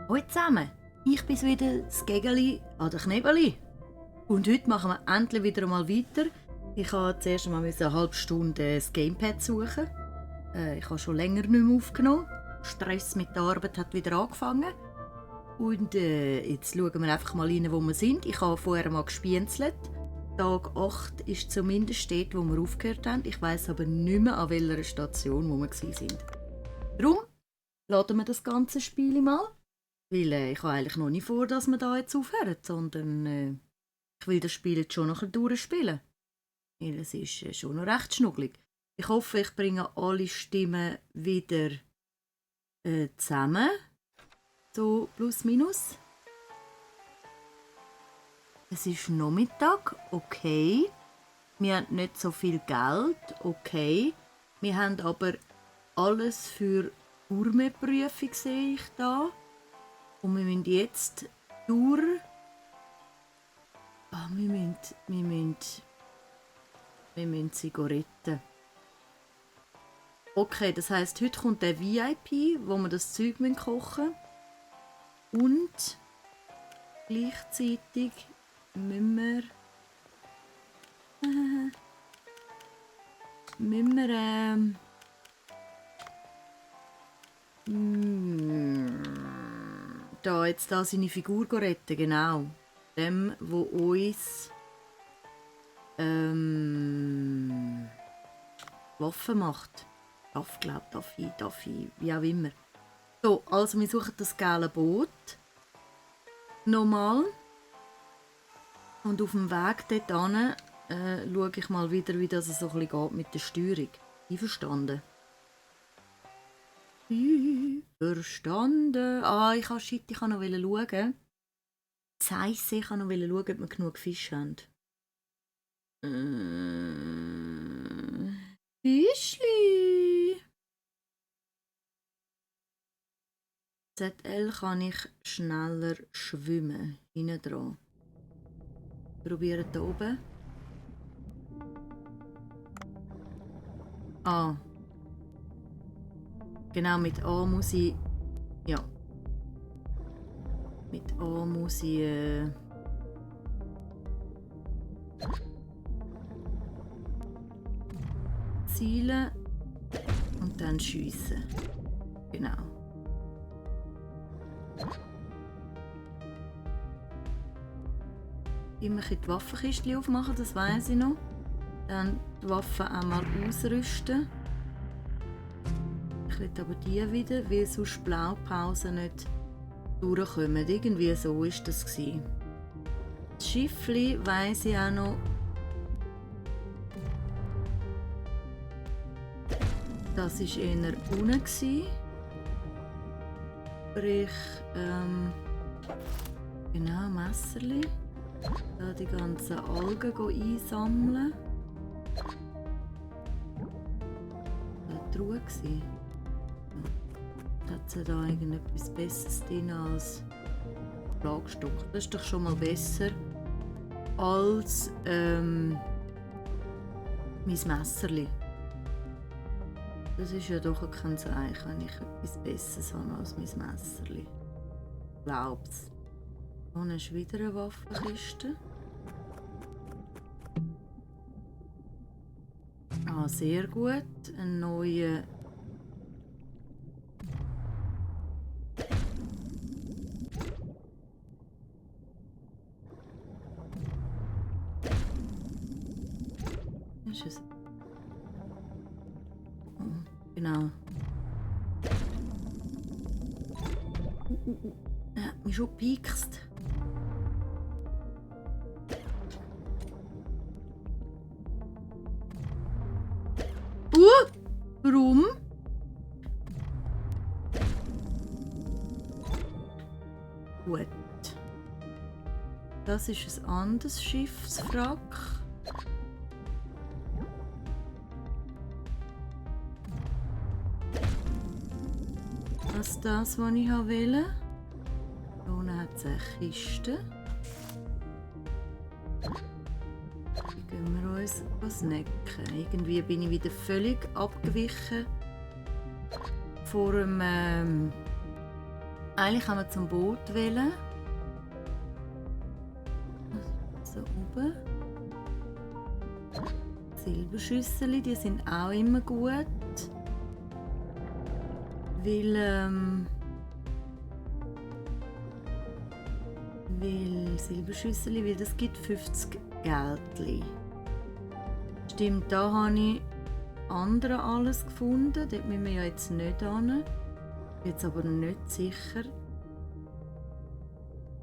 Hallo zusammen, ich bin's wieder, das Gegeli an der Knebeli. Und heute machen wir endlich wieder einmal weiter. Ich musste zuerst einmal eine halbe Stunde das Gamepad suchen. Ich habe schon länger nicht mehr aufgenommen. Stress mit der Arbeit hat wieder angefangen. Und jetzt schauen wir einfach mal rein, wo wir sind. Ich habe vorher mal gespienzelt. Tag 8 ist zumindest dort, wo wir aufgehört haben. Ich weiss aber nicht mehr, an welcher Station wo wir waren. Darum laden wir das ganze Spiel mal. Weil ich habe eigentlich noch nicht vor, dass wir da jetzt aufhören, sondern ich will das Spiel jetzt schon noch durchspielen. Weil es ist schon noch recht schnuggelig. Ich hoffe, ich bringe alle Stimmen wieder zusammen. So plus minus. Es ist Nachmittag, okay. Wir haben nicht so viel Geld, okay. Wir haben aber alles für Gourmetprüfung, sehe ich da. Und wir müssen jetzt durch. Wir müssen Zigaretten. Okay, das heisst, heute kommt der VIP, wo wir das Zeug kochen müssen. Und gleichzeitig müssen wir da jetzt da seine Figur retten, genau. Dem, wo uns Waffen macht. Darf ich, wie auch immer. So, also wir suchen das gelbe Boot. Nochmal. Und auf dem Weg dorthin schaue ich mal wieder, wie das so ein bisschen geht mit der Steuerung. Einverstanden? Verstanden. Ich kann noch schauen. Scheisse, ich kann noch schauen, ob wir genug Fisch haben. Fischli. ZL kann ich schneller schwimmen. Hinten dran. Probieren hier oben. Genau, mit A muss ich... Ja. Mit A muss ich... zielen und dann schiessen. Genau. Immer die Waffenkiste aufmachen, das weiss ich noch. Dann die Waffen einmal ausrüsten. Ich will aber die wieder, weil sonst Blaupausen nicht durchkommen. Irgendwie so war das. Das Schiffli weiss ich auch noch. Das war eher unten. Sprich, genau, Messerli. Da die ganzen Algen einsammeln. Das war die Ruhe. Hat sie da irgendetwas Besseres drin als Schlagstock? Das ist doch schon mal besser als mein Messerli. Das ist ja doch kein Zeichen, wenn ich etwas Besseres habe als mein Messerli. Glaub's. Hier ist wieder eine Waffenkiste. Sehr gut. Ein neuer. Ist es? Genau. Er hat mich schon gepiekst. Warum? Gut. Das ist ein anderes Schiffswrack. Das ist das, was ich wollte. Hier unten hat es eine Kiste. Die gehen wir uns snacken. Irgendwie bin ich wieder völlig abgewichen vor dem Eigentlich haben wir zum Boot wählen. So oben. Silberschüssel, die sind auch immer gut. Weil Silberschüssel, weil das gibt 50 Geldli. Stimmt, da habe ich andere alles gefunden. Dort müssen wir ja jetzt nicht hin. Ich bin jetzt aber nicht sicher,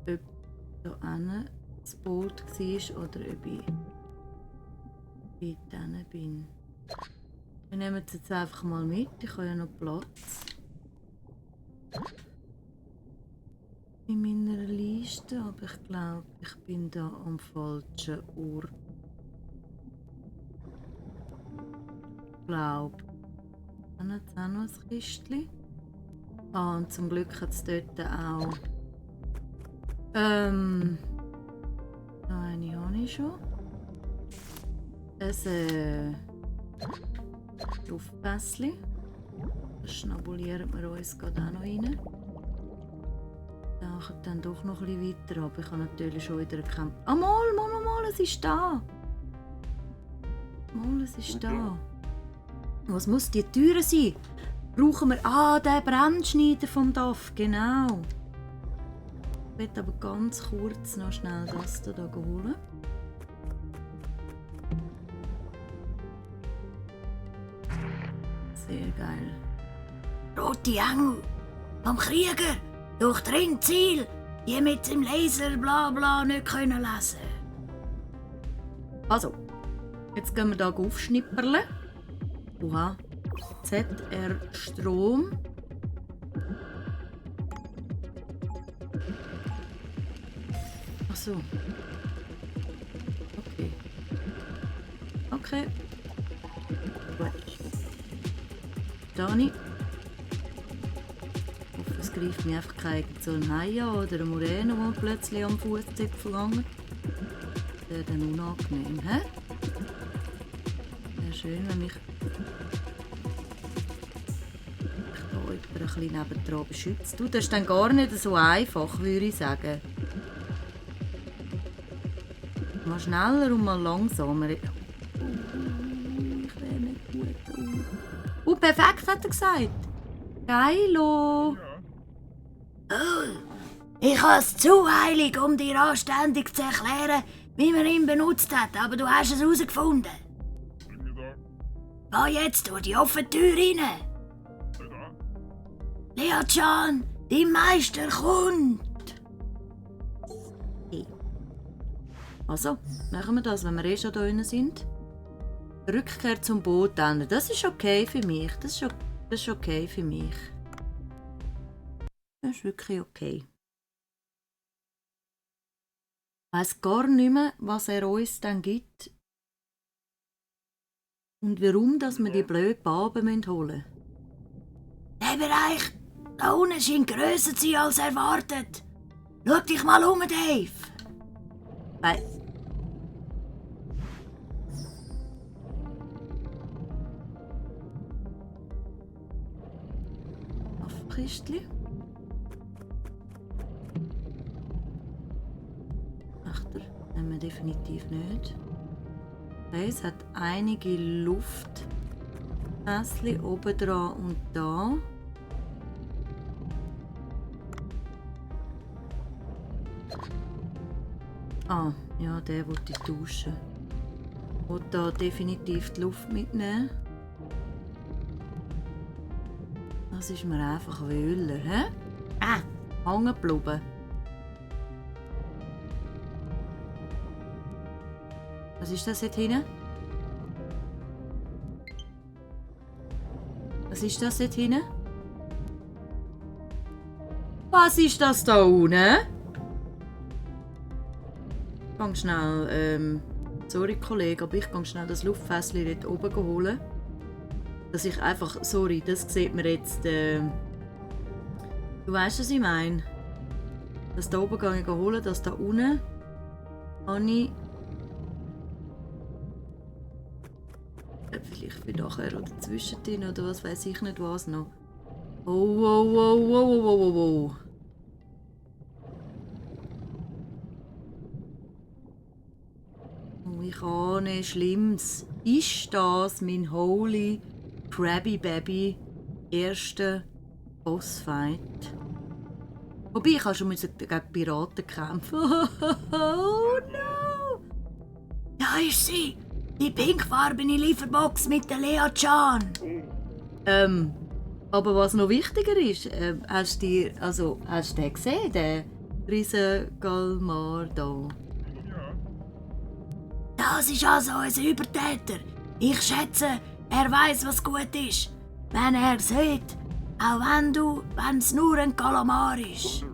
ob da hinten das Boot war oder ob ich dort hinten bin. Wir nehmen es jetzt einfach mal mit. Ich habe ja noch Platz in meiner Liste, aber ich glaube, ich bin da am falschen Ort. Ich glaube, dann hat es auch noch ein Kistchen. Ah, und zum Glück hat es dort auch. Da eine habe ich schon. Ein Luftfässchen. Das schnabulieren wir uns gerade auch noch rein. Da dann doch noch ein bisschen weiter, aber ich habe natürlich schon wieder erkannt. Ah, mal, es ist da! Mal, es ist da. Was muss die Türe sein? Brauchen wir... Ah, den Brennschneider vom DAF, genau. Ich will aber ganz kurz noch schnell das hier holen. Sehr geil. Rote Engel vom Krieger durchdringt Ziel, die mit dem Laser bla bla nicht können lesen. Also, jetzt gehen wir hier aufschnipperle. Oha. ZR Strom. Ach so. Okay. Okay. Gut. Dani. Ich hoffe, es greift mir einfach kein so ein Hai an oder ein Moreno, der plötzlich am Fußzipfel hängt. Das wäre dann unangenehm, hä? Wäre schön, wenn mich da jemand ein bisschen nebendran beschützt. Du, das ist dann gar nicht so einfach, würde ich sagen. Mal schneller und mal langsamer. Ich wäre nicht gut. Perfekt, hat er gesagt. Geilo. Oh, ich habe es zu heilig, um dir anständig zu erklären, wie man ihn benutzt hat, aber du hast es herausgefunden. Geh jetzt durch die offene Tür rein. Leon-chan, dein Meister kommt. Hey. Also, machen wir das, wenn wir schon da drin sind. Rückkehr zum Boot ändern. Das ist okay für mich. Das ist okay für mich. Das ist wirklich okay. Ich weiss gar nicht mehr, was er uns dann gibt. Und warum dass wir die blöden Baben holen müssen. Der Bereich da unten scheint grösser zu sein als erwartet. Schau dich mal um, Dave. Kistchen. Achter nehmen wir definitiv nicht. Es hat einige Luftfässchen oben dran und da. Ah, ja, der wollte ich tauschen. Ich will da definitiv die Luft mitnehmen. Das ist mir einfach Wöhler, hä? Hängen geblieben. Was ist das jetzt hinten? Was ist das jetzt hinten? Was ist das da unten? Ich gehe schnell, sorry Kollege, aber ich gehe schnell das Luftfässchen dort oben holen. Dass ich einfach, sorry, das sieht man jetzt, du weißt, was ich meine. Das da oben gehe ich holen, das da unten habe ich vielleicht für nachher oder zwischendrin oder was weiß ich nicht was noch. Oh. ich ahne Schlimmes. Ist das mein Holy Krabby Baby erster Bossfight? Wobei, ich habe schon gegen Piraten kämpfen. Oh no! Da ist sie! Die pinkfarbene Lieferbox mit der Lea Chan. Aber was noch wichtiger ist, hast du den gesehen, den riesen Galmar da? Das ist also ein Übertäter. Ich schätze, er weiß, was gut ist. Wenn er sieht, auch wenn es nur ein Kalamar ist.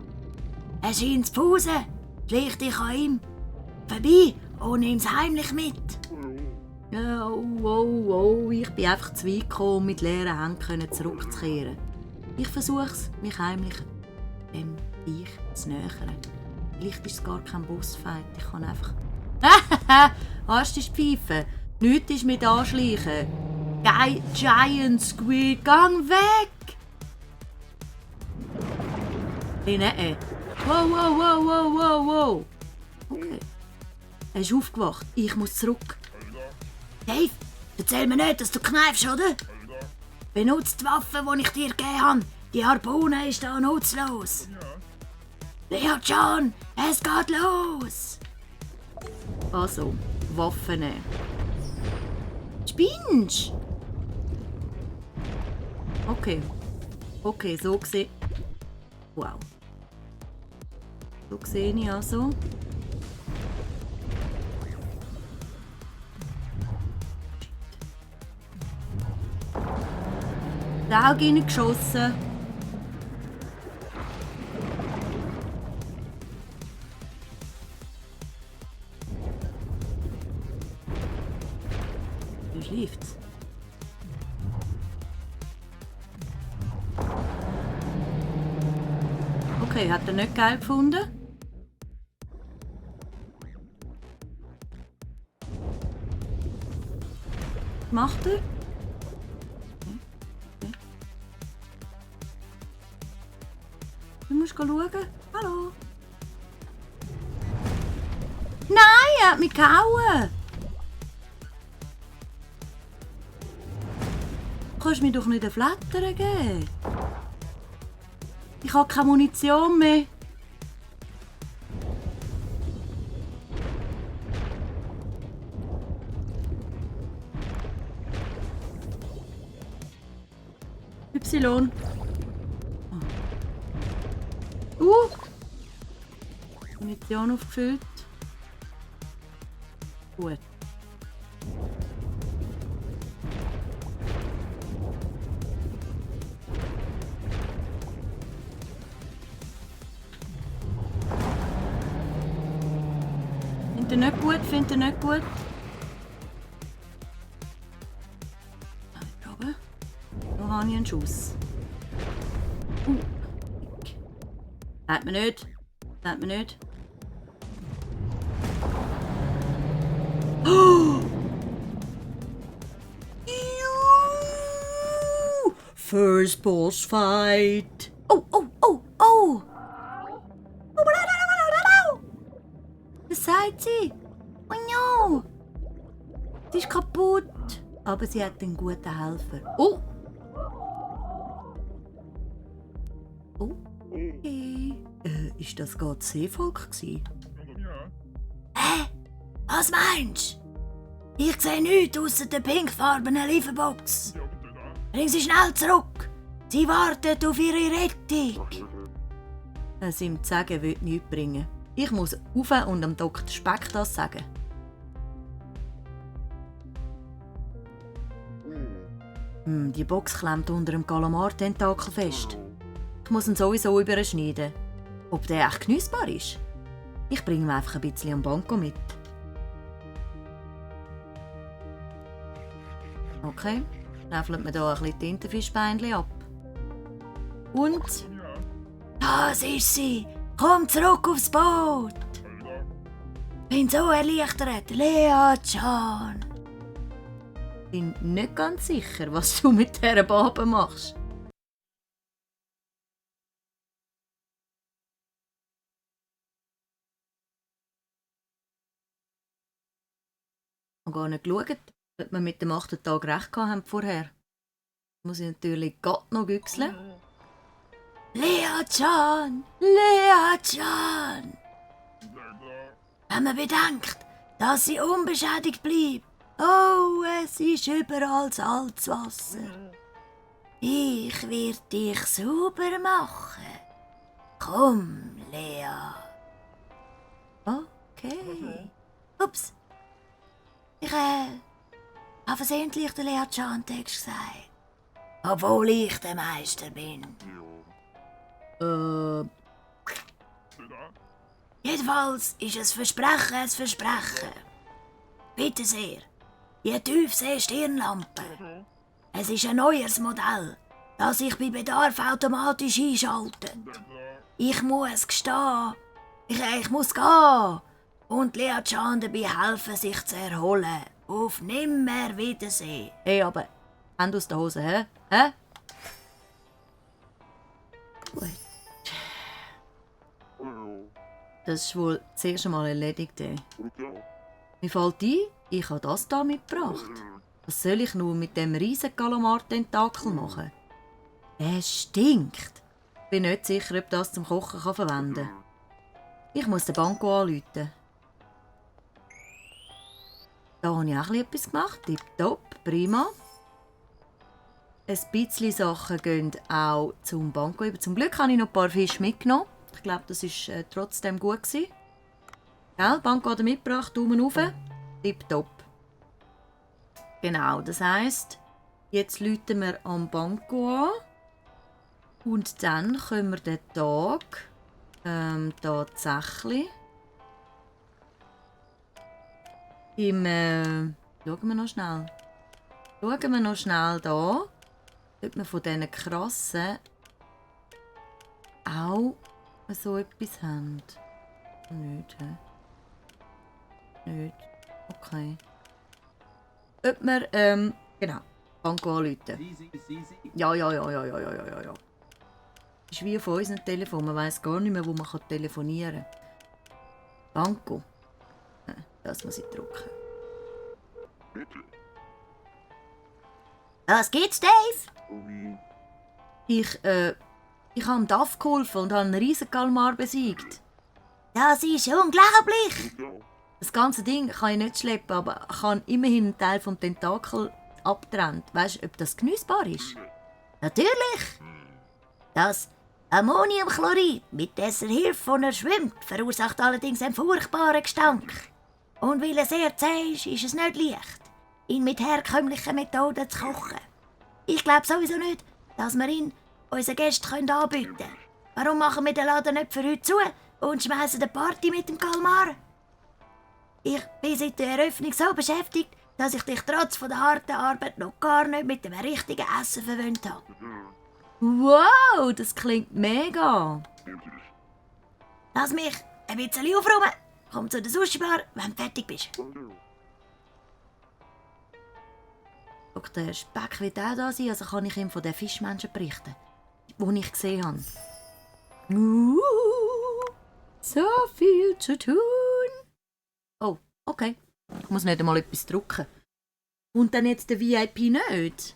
Er scheint zu pfusen, schleich dich an ihm vorbei und nimm's heimlich mit. Ich bin einfach zu weit gekommen, um mit leeren Händen zurückzukehren. Ich versuche es, mich heimlich dem Viech zu nähern. Vielleicht ist es gar kein Bossfight, ich kann einfach... Hast du die Pfeife? Nichts ist mit anschleichen. Giant Squid, gang weg! Nein. Wow. Okay. Er ist aufgewacht. Ich muss zurück. Dave, erzähl mir nicht, dass du kneifst, oder? Benutze die Waffe, die ich dir gegeben habe. Die Harpune ist da nutzlos. Lea Chan, es geht los! Also, Waffen nehmen. Spinnst? Okay, so gesehen. Wow. So sehe ich also. Da habe ich geschossen. Wie schläft's? Okay, hat er nicht geil gefunden? Was macht er? Du musst schauen. Hallo? Nein, er hat mich gehauen! Du kannst mir doch nicht eine Flatter geben. Ich habe keine Munition mehr. Y. Munition aufgefüllt. Gut. Findet ihr nicht gut? Probieren. Da habe ich einen Schuss. Hat man nicht. Oh! First boss fight. Oh! Was sagt sie? Oh no! Sie ist kaputt. Aber sie hat einen guten Helfer. Oh! Okay. Ist das gerade das Seevolk gewesen? Was meinst du? Ich sehe nichts ausser der pinkfarbenen Lieferbox. Bring sie schnell zurück. Sie wartet auf ihre Rettung. Es ihm zu sagen, will nichts bringen. Ich muss rauf und dem Dr. Speck das sagen. Die Box klemmt unter dem Kalamar-Tentakel fest. Ich muss ihn sowieso überschneiden. Ob der echt geniessbar ist? Ich bringe ihm einfach ein bisschen am Banco mit. Okay, schneifelt mir hier ein bisschen Tintenfischbeinchen ab. Und... Das ist sie! Komm zurück aufs Boot! Bin so erleichtert, Lea Chan! Bin nicht ganz sicher, was du mit dieser Babe machst. Ich habe gar nicht geschaut, ob wir mit dem 8. Tag recht haben vorher. Muss ich natürlich Gott noch güchseln. Lea-chan! Lea-chan! Wenn man bedenkt, dass sie unbeschädigt bleibt. Oh, es ist überall Salzwasser. Ich werde dich sauber machen. Komm, Lea. Okay. Ups. Ich habe versehentlich den Lea-chan-Text gesagt. Obwohl ich der Meister bin. Jedenfalls ist ein Versprechen ein Versprechen. Bitte sehr. Die Tiefsee-Stirnlampe. Es ist ein neues Modell, das sich bei Bedarf automatisch einschaltet. Ich muss gestehen. Ich muss gehen. Und Lea-chan dabei helfen, sich zu erholen. Auf Nimmerwiedersehen. Hey, aber Hände aus der Hose, hä? Hä? Gut. Das ist wohl das erste Mal erledigt. Mir fällt ein, ich habe das hier mitgebracht. Was soll ich nur mit dem riesen Kalamar-Tentakel machen? Der stinkt. Ich bin nicht sicher, ob das zum Kochen verwenden kann. Ich muss den Banco anrufen. Da habe ich auch etwas gemacht. Tipptopp, prima. Ein bisschen Sachen gehen auch zum Banco über. Zum Glück habe ich noch ein paar Fische mitgenommen. Ich glaube, das war trotzdem gut. Gell, Banco hat er mitgebracht, Daumen rauf. Tipptopp. Genau, das heisst, jetzt läuten wir am Banco an. Und dann können wir den Tag tatsächlich schauen wir noch schnell. Schauen wir noch schnell da, ob wir von diesen krassen auch so etwas haben. Nicht, hä? Nicht. Okay. Ob wir, genau, Banco anrufen. Ja. Das ist wie auf unserem Telefon. Man weiss gar nicht mehr, wo man telefonieren kann. Banco. Das muss ich drücken. Was gibt's, Dave? Ich habe dem Duff geholfen und habe einen riesen Kalmar besiegt. Das ist unglaublich! Das ganze Ding kann ich nicht schleppen, aber ich habe immerhin einen Teil vom Tentakel abgetrennt. Weißt du, ob das genießbar ist? Natürlich! Das Ammoniumchlorid, mit dessen Hilfe er schwimmt, verursacht allerdings einen furchtbaren Gestank. Und weil er sehr zäh ist es nicht leicht, ihn mit herkömmlichen Methoden zu kochen. Ich glaube sowieso nicht, dass wir ihn unseren Gästen anbieten können. Warum machen wir den Laden nicht für heute zu und schmeißen eine Party mit dem Kalmar? Ich bin seit der Eröffnung so beschäftigt, dass ich dich trotz von der harten Arbeit noch gar nicht mit dem richtigen Essen verwöhnt habe. Wow, das klingt mega! Lass mich ein bisschen aufräumen. Komm zu der Sushi-Bar, wenn du fertig bist. Ob der Speck wird auch da sein, also kann ich ihm von den Fischmenschen berichten, die ich gesehen habe. So viel zu tun. Oh, okay. Ich muss nicht einmal etwas drücken. Und dann jetzt der VIP nicht?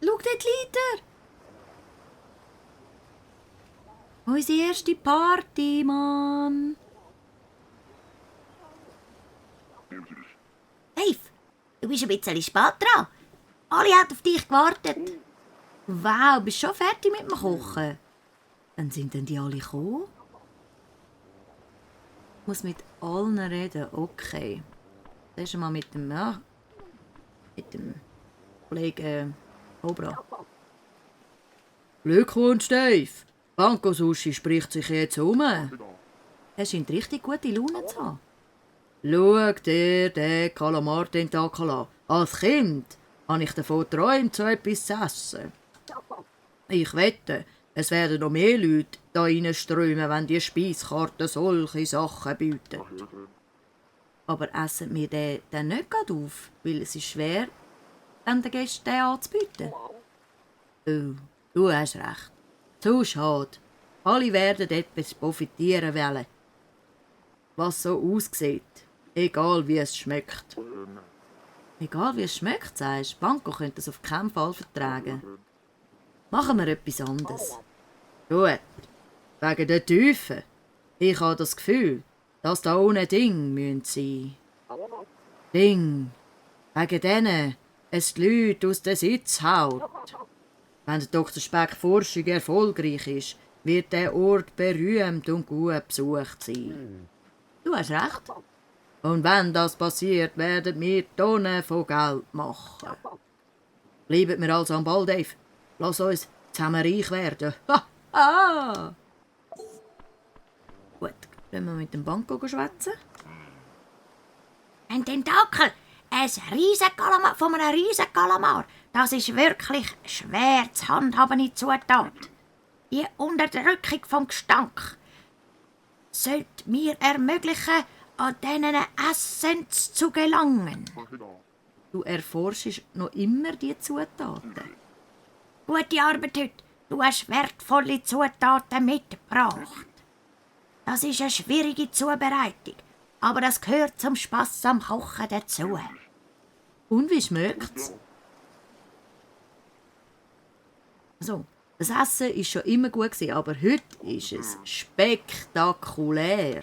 Schau dort, Leiter! Unsere erste Party, Mann! Dave, du bist ein bisschen spät dran. Alle haben auf dich gewartet. Wow, bist schon fertig mit dem Kochen? Wann sind denn die alle gekommen? Ich muss mit allen reden, okay. Zuerst mal mit dem Kollegen Cobra. Glückwunsch, Dave! Banco Sushi spricht sich jetzt um. Er scheint richtig gute Laune zu haben. Schau dir den Kalamar-Tentakel an. Als Kind habe ich davon geträumt, so etwas zu essen. Ich wette, es werden noch mehr Leute da reinströmen, wenn die Speiskarte solche Sachen bietet. Aber essen wir den dann nicht gerade auf, weil es ist schwer, den Gästen den anzubieten. Oh, du hast recht. Zu schade. Alle werden etwas profitieren wollen, was so aussieht. Egal wie es schmeckt. Egal wie es schmeckt, sagst du. Banco könnte das auf keinen Fall vertragen. Machen wir etwas anderes. Gut. Wegen der Tiefe. Ich habe das Gefühl, dass da ohne Ding sein müssen. Ding. Wegen denen es die Leute aus den Sitz haut. Wenn der Dr. Speck Forschung erfolgreich ist, wird der Ort berühmt und gut besucht sein. Du hast recht. Und wenn das passiert, werden wir Tonnen von Geld machen. Bleiben wir also am Ball, Dave. Lass uns zusammen reich werden. Ha! Ah! Gut, können wir mit dem Banco schwätzen? Ein Tentakel, von einem riesen Kalamar. Das ist wirklich schwer zu handhabende Zutat. Die Unterdrückung vom Gestank sollte mir ermöglichen, an diesen Essenz zu gelangen. Du erforschst noch immer die Zutaten. Gute Arbeit heute. Du hast wertvolle Zutaten mitgebracht. Das ist eine schwierige Zubereitung, aber das gehört zum Spass am Kochen dazu. Und wie schmeckt's? Also, das Essen war schon immer gut, aber heute ist es spektakulär.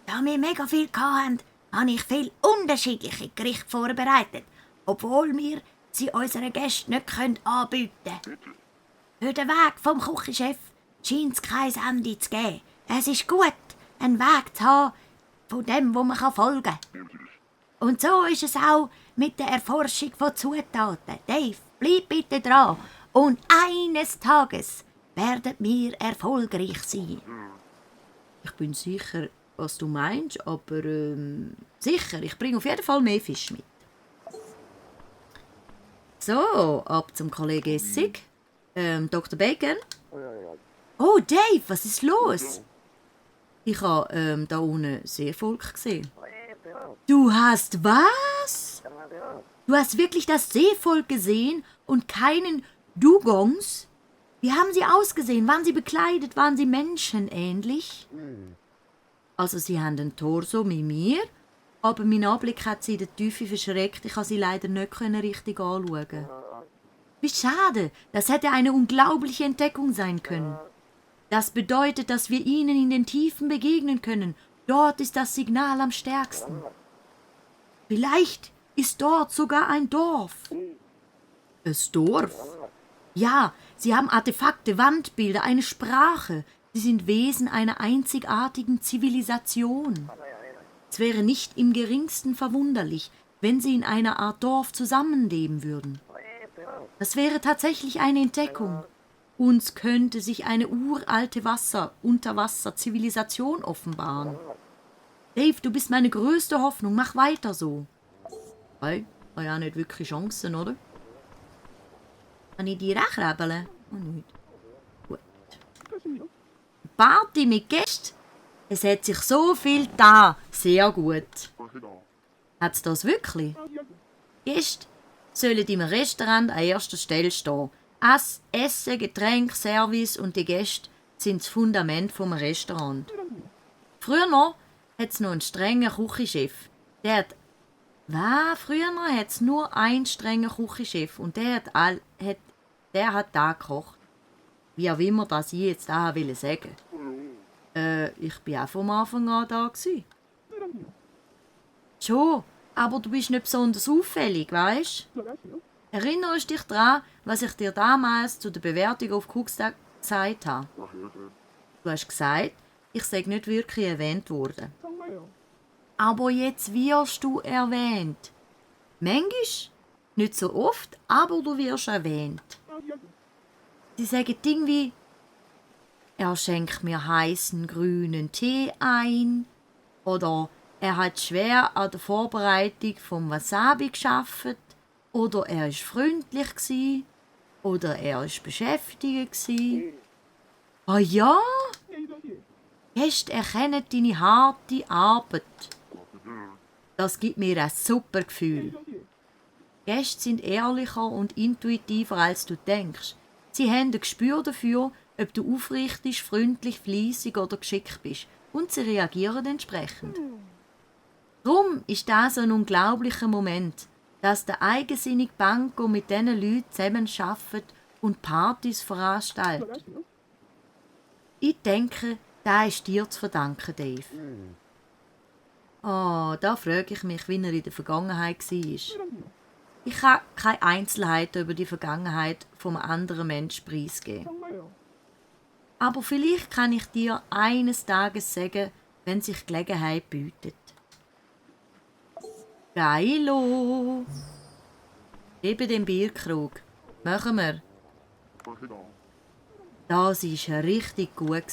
Da wir mega viel hatten, habe ich viele unterschiedliche Gerichte vorbereitet, obwohl wir sie unseren Gästen nicht anbieten können. Für den Weg vom Küchenchef scheint es kein Ende zu geben. Es ist gut, einen Weg zu haben, von dem, wo man folgen kann. Und so ist es auch mit der Erforschung von Zutaten. Dave, bleib bitte dran. Und eines Tages werden wir erfolgreich sein. Ich bin sicher, was du meinst, aber sicher, ich bringe auf jeden Fall mehr Fisch mit. So, ab zum Kollegen Essig. Dr. Bacon. Oh, Dave, was ist los? Ich habe da unten Seevolk gesehen. Du hast was? Du hast wirklich das Seevolk gesehen und keinen Dugongs? Wie haben sie ausgesehen? Waren sie bekleidet? Waren sie menschenähnlich? Also sie haben einen Torso wie mir, aber mein Anblick hat sie in der Tiefe verschreckt. Ich konnte sie leider nicht richtig anschauen. Wie schade, das hätte eine unglaubliche Entdeckung sein können. Das bedeutet, dass wir ihnen in den Tiefen begegnen können. Dort ist das Signal am stärksten. Vielleicht ist dort sogar ein Dorf. Ein Dorf? Ja, sie haben Artefakte, Wandbilder, eine Sprache. Sie sind Wesen einer einzigartigen Zivilisation. Es wäre nicht im geringsten verwunderlich, wenn sie in einer Art Dorf zusammenleben würden. Das wäre tatsächlich eine Entdeckung. Uns könnte sich eine uralte Unterwasser-Zivilisation offenbaren. Dave, du bist meine größte Hoffnung. Mach weiter so. Hey, habe ja nicht wirklich Chancen, oder? Kann ich die wegrebeln? Oh, nicht. Gut. Party mit Gästen? Es hat sich so viel da. Sehr gut. Hat es das wirklich? Gäste sollen im Restaurant an erster Stelle stehen. Essen, Getränk, Service und die Gäste sind das Fundament vom Restaurant. Früher noch hat es noch einen strengen Küchenchef. Früher noch hat es nur einen strengen Küchenchef und der hat da gekocht. Wie auch immer das ich jetzt da will sagen. Ich bin auch vom Anfang an da gewesen. Schon, aber du bist nicht besonders auffällig, weisst? Erinnerst du dich daran, was ich dir damals zu der Bewertung auf Cookstack gesagt habe? Du hast gesagt, ich sei nicht wirklich erwähnt worden. Aber jetzt wirst du erwähnt. Manchmal, nicht so oft, aber du wirst erwähnt. Sie sagen Dinge wie, er schenkt mir heißen grünen Tee ein oder er hat schwer an der Vorbereitung vom Wasabi geschafft oder er ist freundlich gsi oder er ist beschäftigt gsi. Ah ja, Gäste erkennen deine harte Arbeit. Das gibt mir ein super Gefühl. Gäste sind ehrlicher und intuitiver, als du denkst. Sie haben ein Gespür dafür, ob du aufrichtig, freundlich, fleissig oder geschickt bist. Und sie reagieren entsprechend. Darum ist das so ein unglaublicher Moment, dass der eigensinnige Banco mit diesen Leuten zusammen arbeitet und Partys veranstaltet. Ich denke, das ist dir zu verdanken, Dave. Da frage ich mich, wie er in der Vergangenheit war. Ich kann keine Einzelheiten über die Vergangenheit vom anderen Menschen preisgeben. Aber vielleicht kann ich dir eines Tages sagen, wenn sich Gelegenheit bietet. Geilo! Eben den Bierkrug. Machen wir. Das war richtig gut.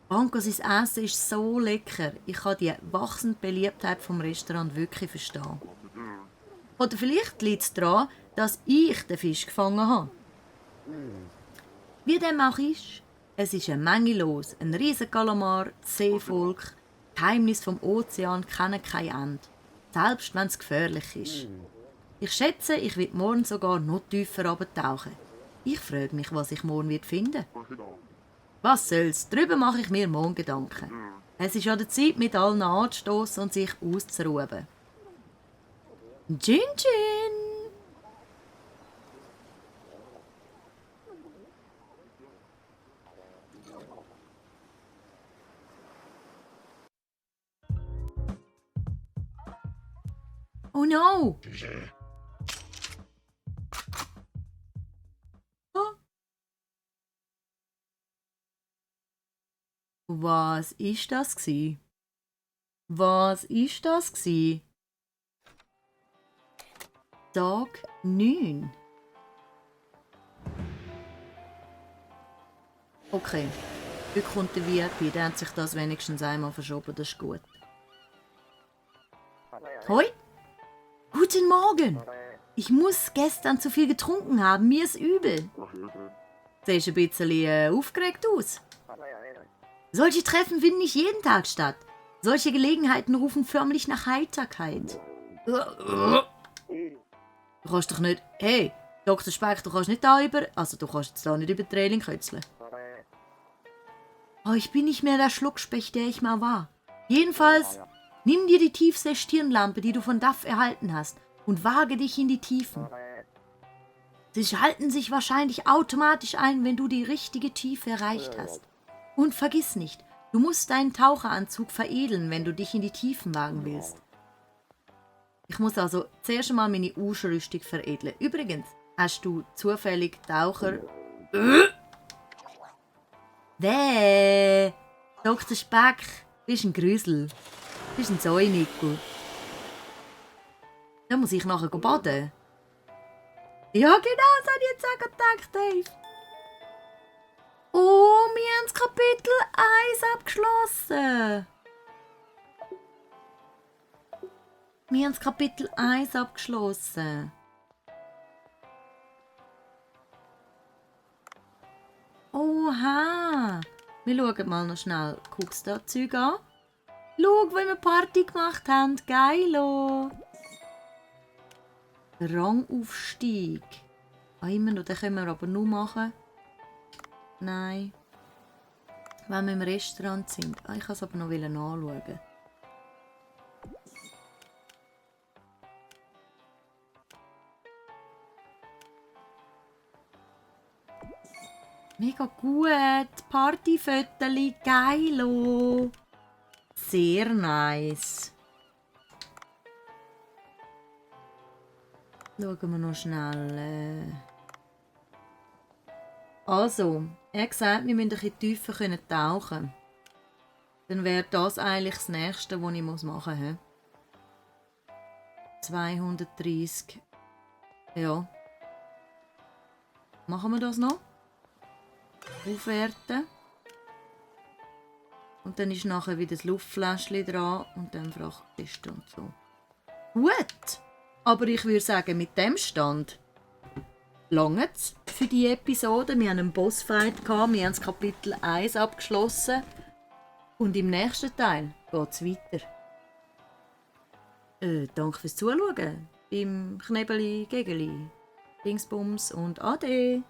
Banco, sein Essen ist so lecker. Ich kann die wachsende Beliebtheit vom Restaurant wirklich verstehen. Oder vielleicht liegt es daran, dass ich den Fisch gefangen habe. Wie dem auch ist, es ist eine Menge los. Ein riesiger Kalamar, Seevolk, Geheimnisse vom Ozean kennen kein Ende. Selbst wenn es gefährlich ist. Ich schätze, ich werde morgen sogar noch tiefer abtauchen. Ich frage mich, was ich morgen finden werde. Was soll's, darüber mache ich mir morgen Gedanken. Es ist an der Zeit, mit allen anzustoßen und sich auszuruhen. Gin Gin! Oh no! Oh. Was ist das gsi? Was ist das gsi? Tag 9. Okay, heute kommt der VIP, der hat sich das wenigstens einmal verschoben, das ist gut. Hoi! Guten Morgen! Ich muss gestern zu viel getrunken haben, mir ist übel. Siehst ein bisschen aufgeregt aus. Solche Treffen finden nicht jeden Tag statt. Solche Gelegenheiten rufen förmlich nach Heiterkeit. Du kannst doch nicht... Hey, Dr. Speck, du kannst nicht da über... Also du kannst jetzt da nicht über die Reling kötzeln. Oh, ich bin nicht mehr der Schluckspecht, der ich mal war. Jedenfalls, nimm dir die Tiefsee-Stirnlampe, die du von Duff erhalten hast, und wage dich in die Tiefen. Sie schalten sich wahrscheinlich automatisch ein, wenn du die richtige Tiefe erreicht hast. Und vergiss nicht, du musst deinen Taucheranzug veredeln, wenn du dich in die Tiefen wagen willst. Ich muss also zuerst einmal meine Ausrüstung veredeln. Übrigens, hast du zufällig Taucher... Dr. Speck, bist ein Grüsel. Bist ein Säunickel. Da muss ich nachher baden. Ja, genau, so habe ich jetzt auch gedacht, Dave. Oh, wir haben das Kapitel 1 abgeschlossen. Wir haben das Kapitel 1 abgeschlossen. Oha! Wir schauen mal noch schnell Cookstart-Zeug an. Schau, wie wir Party gemacht haben. Geilo! Rangaufstieg. Immer noch, den können wir aber nur machen. Nein. Wenn wir im Restaurant sind. Ich kann es aber noch anschauen. Mega gut. Partyfotos, geilo. Sehr nice. Schauen wir noch schnell. Also, er hat gesagt, wir müssen ein bisschen tiefer tauchen. Dann wäre das eigentlich das Nächste, was ich machen muss. 230. Ja. Machen wir das noch? Aufwerten. Und dann ist nachher wieder das Luftfläschchen dran und dann Frachtkiste und so. Gut! Aber ich würde sagen, mit dem Stand langt es für die Episode. Wir haben einen Bossfight gehabt, wir haben das Kapitel 1 abgeschlossen. Und im nächsten Teil geht es weiter. Danke fürs Zuschauen. Beim Knebeli, Gegeli, Dingsbums und Ade.